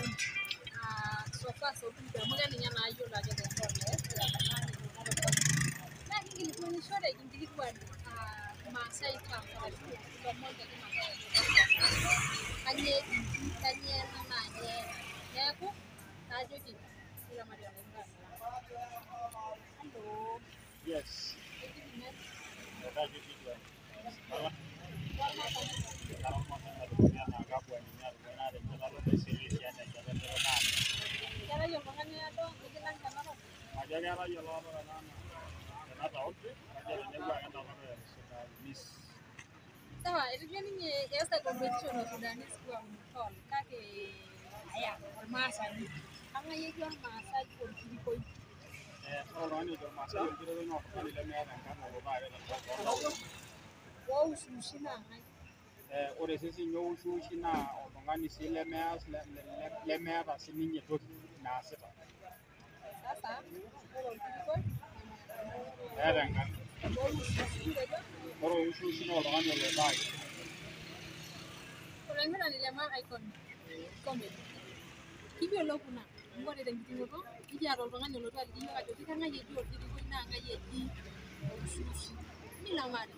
Town. So far so good amu keninye naa ayiolo ajo naa kinkilikuanishore kinkilikuan Maasai terms arashu ilomon le kimaasai ajo kanyoo eji inji, kanyoo ena naa nyoo ena. Neeku kajoki mairiamari. Hello. Yes. Eji ninye? Kaji Gideon. Kara ormaasani latubulua enaa Kabuani natubulua naa tenchata Olkaiseri tiatua enchata entito naado. Keetae oltung'ani odo likilang tenakop? Majo keetae olodo tena town, kajo tenepuo ake enakop e Sudanese. Sawa, etejo ninye easa competition o Sudanese who are tall, kake aya ormaasani. Kang'ai eji ormaasai orkirikoi? Ore oltung'ani ojo ormaasai orkirikoi naa oltung'ani lemeeta enkarna olotu ake toontaoni. Oushiushi naa ng'ae? Ore sininye oushiushi naa oltung'ani sii lemeas lemeeta sininye toki naasita. Sasa ore orkirikoi Eeta enkarna. Oushiushi kitejo? Ore oushiushi naa oltung'ani oloito ake. Olamirani le Ma Icon Comedy. Kiyiolo kuna amu ore tenkiting'oto nikiata oltung'ani olotu aliki iyiok ajoki kang'ae eji orkirikoi naa ng'ae eji oushiushi. Milamari.